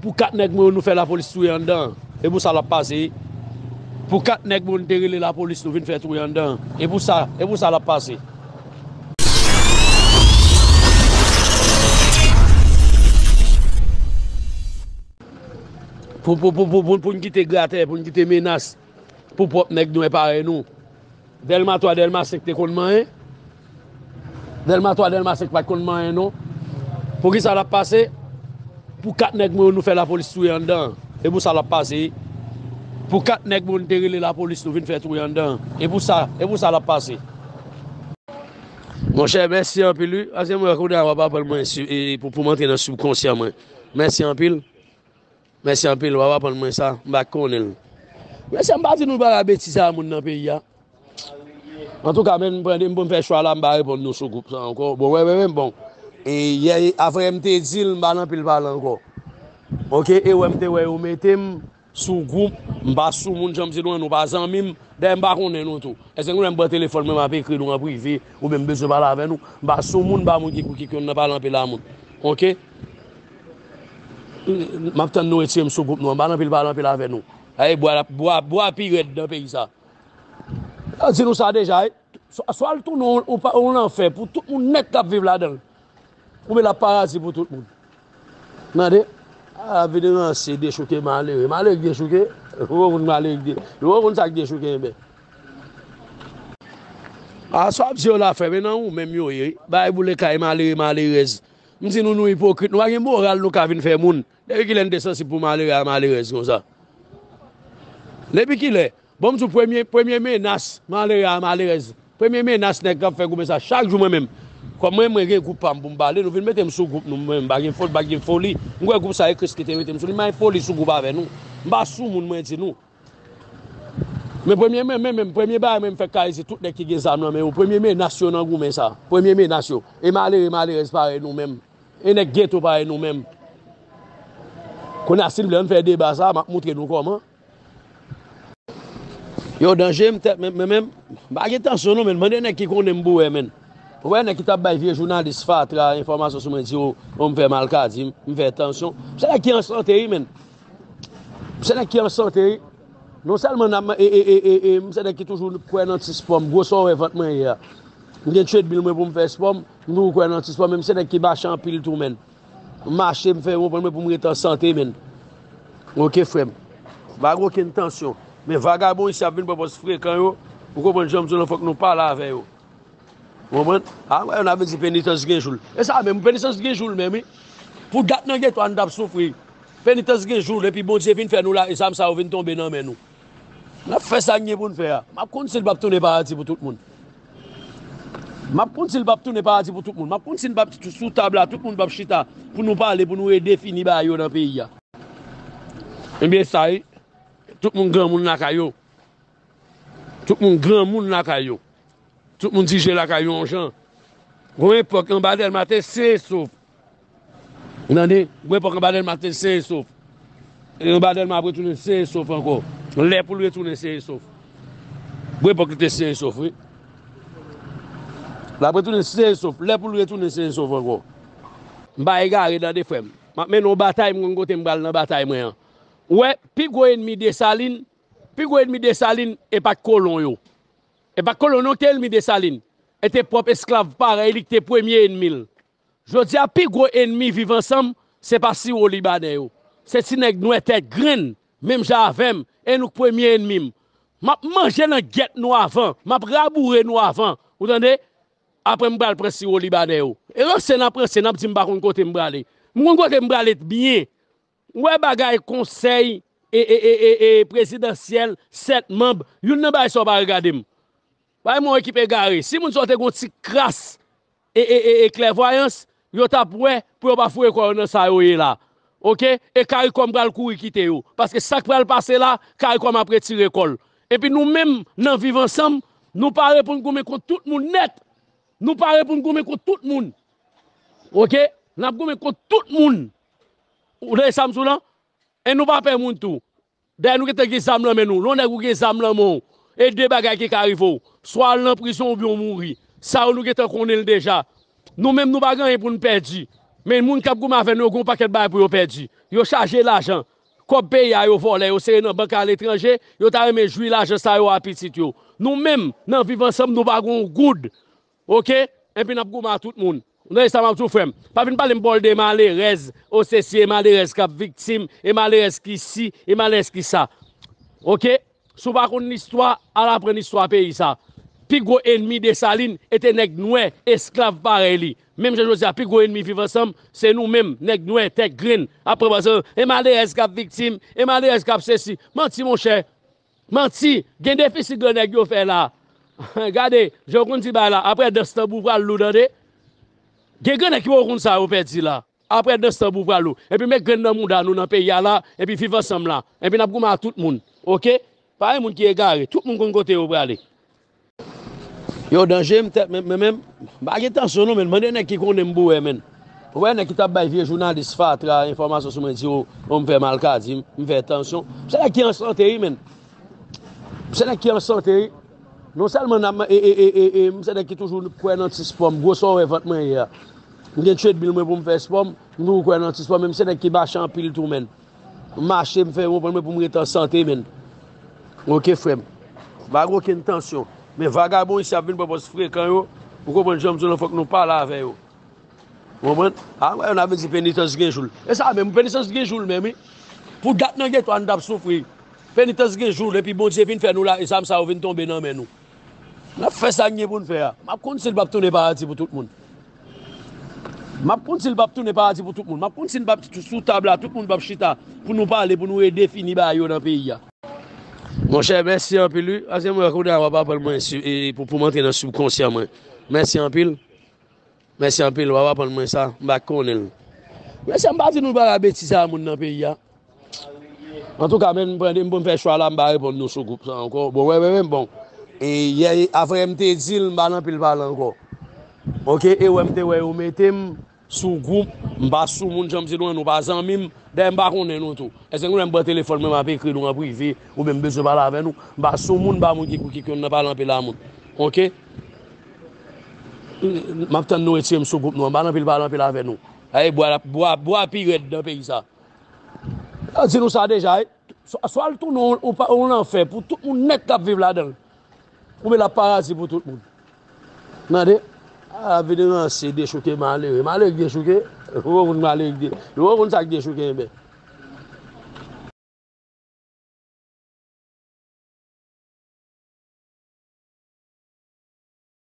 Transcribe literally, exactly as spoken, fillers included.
Pou kat nèg mwen yo nou fè lapolis touye anndan. E pou sa l ap pase. Pou kat nèg mwen yo nou te rele lapolis nou vin fè touye anndan. E pou sa, e pou sa l ap pase. Pou, pou, pou, pou, pou, pou n kite gratè, pou n kite menas, pou pwòp nèg nwè parèy nou. Dèlma twa, Dèlma senk te konn manyen. Dèlma twa, Dèlma senk pa t konn manyen non. Poukisa l ap pase? Pou kat nèg mwen yo nou fè lapolis touye anndan. E pou sa l ap pase. Pou kat nèg mwen yo nou te rele lapolis nou vin fè touye anndan. E pou sa, e pou sa l ap pase. Monchè, mèsi anpil wi. Paske mwen kounye a w ap aprann mwen si, e, pou, pou m antre nan sibkonsyan mwen. Mèsi anpil. Mèsi anpil, w ap aprann mwen sa, m pa t konnen l. Mesye, m pa di nou bagay betiz sa moun nan peyi a. Antouka, men m pran de m pou m fè chwa la, m pa reponn nou sou gwoup sa ankò. Bon, wè, wè, wè, bon. E yè, afè m te di l, m pa nan pil pale ankò. Oke, e wè m te wè yo mete m sou gwoup, m pa sou moun, jan m di nou an, nou pa zanmi m. Dayè, m pa konnen nou tou. Èske nou wè m pran telefòn mwen, m ap ekri nou an prive, oubyen m bezwen pale avè nou? M pa sou moun, m pa moun ki, ki, ki konn nan pale anpil a moun. Oke? M ap tann nou retire m sou gwoup nou an. M pa nan pil pale anpil avè nou. Ay, bwa, bwa, bwa pi rèd nan peyi sa. Yo di nou sa deja, wi. Swa, swa l tounen yon, yon pa, yon lanfè pou tout moun nèt k ap viv ladan l. Oubyen l ap paradi pou tout moun. Tande? A, vin ranse, dechouke malere. Malere k dechouke? Ou konn malere k de-, ou konn sa k dechouke, enben. A, sa w ap di yo la, frè, men nan ou menm yo ye, wi. Bay boule kay malere, malerèz. M di nou, nou ipokrit, nou pa gen moral nou ka vin fè moun. Depi kilè n te sansib pou malere a malerèz konsa? Depi kilè? Bon, m di w, premye, premye menas malere a malerèz. Premye menas nèg k ap fè goumen sa. Chak jou mwen menm. Kòm mwen, mwen gen gwoup pa m pou m pale, nou vin mete m sou gwoup nou, mwen menm, m pa gen foli, m pa gen foli. M kwè gwoup sa e Kris ki te mete m sou li, m pa gen foli sou gwoup avè nou. M pa sou moun, mwen di nou. Men premye men, men, men, premye bagay mwen m fèk ka isit, tout nèg ki gen zam nan men yo, premye menas yo nan goumen sa. Premye menas yo. E malere, malerèz parèy nou menm. E nèg geto parèy nou menm. Kounye a, si n vle, ann fè deba sa, m ap moutre nou kòman. Yo danje, m tèt, men, men, men, m pa gen tansyon non, men, mande nèg ki konnen m pou wè, men. Ou wè nèg ki t ap bay vye jounalis fatra enfòmasyon sou mwen, di yo, yo, m fè malkadi, m fè tansyon. M se nèg ki an sante, wi, men. M se nèg ki an sante, wi. Non sèlman n ap, e, e, e, e, e, m se nèg ki toujou kwè nan ti spò m, gwo sa w wè vant mwen ye a. M gen treadmill mwen pou m fè spò m, m toujou kwè nan ti spò m, men m se nèg ki mache anpil tou, men. M mache, m fè, w konprann mwen, pou m ret an sante, men. Oke, frè m. Pa gen okenn tansyon. Men vagabon isi ap vin pran pòz frekan yo, ou konprann jan m di w lan, fòk nou pale avè yo. Ou konprann? A, wè, n ap vin di penitans gen jou l. E sa menm, penitans gen jou l menm, wi. Pou dat nan geto a, n t ap soufri. Penitans gen jou l, epi Bondye vin fè nou la, e zam sa yo vin tonbe nan men nou. N ap fè sa n gen pou n fè a. M ap konn si l p ap tounen paradi pou tout moun. M ap konn si l p ap tounen paradi pou tout moun. M ap konn si n p ap sou tab la, tout moun p ap chita pou nou pale, pou nou redefini bagay yo nan peyi a. Ebyen, sa ye, tout moun granmoun lakay yo. Tout moun granmoun lakay yo. Tout moun dirije lakay yo yon jan. Gon epòk anba Dèlma te sen e sof. Ou tande? Gon epòk anba Dèlma te sen e sof. E anba Dèlma ap retounen sen e sof ankò. Lè pou l retounen sen e sof. Gon epòk li te sen e sof, wi. L ap retounen sen e sof. Lè pou l retounen sen e sof ankò. M pa egare tande, frè m. M ap mennen yon batay, m konn kote m pral nan batay mwen an. Ou wè, pi gwo ènmi Desalin, pi gwo ènmi Desalin, e pa t kolon yo. E pa t kolon yo ki te ènmi Desalin. E te pwòp esklav parèy li ki te premye ènmi l. Jodi a, pi gwo ènmi Viv Ansanm, se pa siwo libanè yo. Se ti nèg nwè tèt grenn, menm jan avè m, e nou k premye ènmi m. M ap manje langèt nou avan, m ap raboure nou avan. Ou tande? Apre m pral pran siwo libanè yo. E ranse n ap ranse, n ap di m pa konn kote m prale. M konn kote m prale byen. Ou wè bagay konsèy e, e, e, e, e prezidansyèl, sèt manb, youn nan bagay sa yo pa regade m. Bay mwen yon ekip egare. Si moun sa yo te gen yon ti kras e, e, e, e klèvwayans, yo t ap wè pou yo pa foure kò yo nan sa yo ye la. Oke? E Karikòm pral kouri kite yo. Paske sa k pral pase la, Karikòm ap retire kò l. Epi nou menm, nan Viv Ansanm, nou pare pou n goumen kont tout moun nèt. Nou pare pou n goumen kont tout moun. Oke? N ap goumen kont tout moun. Ou tande sa m di w lan? E nou pa pè moun tou. Dayè nou gentan gen zam nan men nou. Lè yon nèg ou gen zam nan men w, e de bagay ki ka rive w. Swa w al nan prizon oubyen w mouri. Sa yo nou gentan konnen l deja. Nou menm nou pa gen anyen pou n pèdi. Men moun k ap goumen avè nou, yo gen yon pakèt bagay pou yo pèdi. Yo chaje lajan. Kòb peyi a yo vòlè, yo sere nan bank aletranje, yo ta renmen jwi lajan sa yo a pitit yo. Nou menm, nan Viv Ansanm, nou pa gen yon goud. Oke? Enpi n ap goumen a tout moun. Ou tande sa m ap di w, frè m? Pa vin pale m bòl de malerèz, o sesi, e malerèz k ap viktim, e malerèz ki si, e malerèz ki sa. Oke? Si w pa konn listwa, al aprann istwa peyi sa. Pi gwo ènmi Desalin e te nèg nwè, esklav parèy li. Menm jan jodi a, pi gwo ènmi Viv Ansanm, se nou menm, nèg nwè, tèt grenn. Apre, pase, e malerèz k ap viktim, e malerèz k ap sesi. Manti, monchè. Manti. Gen defisit grannèg yo fè la. Gade, jan yo konn di bagay la, apre dans tanbou pral lou, tande. Gen grannèg ki poko konn sa yo pèdi la. Apre dans tanbou pral lou. Epi met grenn nan mouda nou nan peyi a la, epi Viv Ansanm la. Epi n ap goumen a tout moun. Oke? Pa gen moun ki egare. Tout moun konn kote yo prale. Yo, danje, m tèt, men, men, men, m pa gen tansyon non, men, mande nèg ki konnen m pou wè, men. Ou wè nèg ki t ap bay vye jounalis fatra enfòmasyon sou mwen, di yo, yo, m fè malkadi, m fè tansyon. M se nèg ki an sante, wi, men. M se nèg ki an sante, wi. Non sèlman n ap, e, e, e, e, e, m se nèg ki toujou kwè nan ti spò m, gwo sa w wè vant mwen ye a. M gen treadmill mwen pou m fè spò m, m toujou kwè nan ti spò m, men m se nèg ki mache anpil tou, men. M mache, m fè, w konprann mwen, pou m ret an sante, men. Oke, frè m. Pa gen okenn tansyon. Men vagabon isi ap vin pran pòz frekan yo. Ou konprann jan m di w lan, fòk nou pale avè yo. Ou konprann? A, wè, n ap vin di penitans gen jou l. E sa menm, penitans gen jou l menm, wi. Pou dat nan geto a, nou t ap soufri. Penitans gen jou l, epi Bondye vin fè nou la, e zam sa yo vin tonbe nan men nou. N ap fè sa n gen pou n fè a. M ap konn si l p ap tounen paradi pou tout moun. M ap konn si l p ap tounen paradi pou tout moun. M ap konn si n p ap sou tab la, tout moun p ap chita pou nou pale, pou nou redefini bagay yo nan peyi a. Monchè, mèsi anpil, wi. Paske mwen, kounye a, w ap aprann mwen, si, e, pou, pou m antre nan sibkonsyan mwen. Mèsi anpil. Mèsi anpil, w ap aprann mwen sa. M pa t konnen l. Mesye, m pa di nou pa ka betize a moun nan peyi a. Antouka, men, m pran, m pou m fè chwa la, m pa reponn nou sou gwoup sa ankò. Bon, wè, wè, wè, bon. E yè, apre m te di l, m pa nan pil pale ankò. Oke, e wè m te wè yo mete m sou gwoup, m pa sou moun, jan m di nou an, nou pa zanmi m. Dayè, m pa konnen nou tou. Èske nou wè m pran telefòn mwen, m ap ekri nou an prive, oubyen m bezwen pale avè nou? M pa sou moun, m pa moun ki, ki, ki konn nan pale anpil a moun. Oke? M ap tann nou retire m sou gwoup nou an, m pa nan pil pale anpil avè nou. Ay, bwa, bwa, bwa pi rèd nan peyi sa. Yo di nou sa deja, wi. Swa, swa l tounen yon, yon pa, yon lanfè pou tout moun nèt k ap viv ladan l. Oubyen l ap paradi pou tout moun. Tande? A, vin ranse, dechouke malere. Malere k dechouke? Ou konn malere k de-, ou konn sa k dechouke, enben.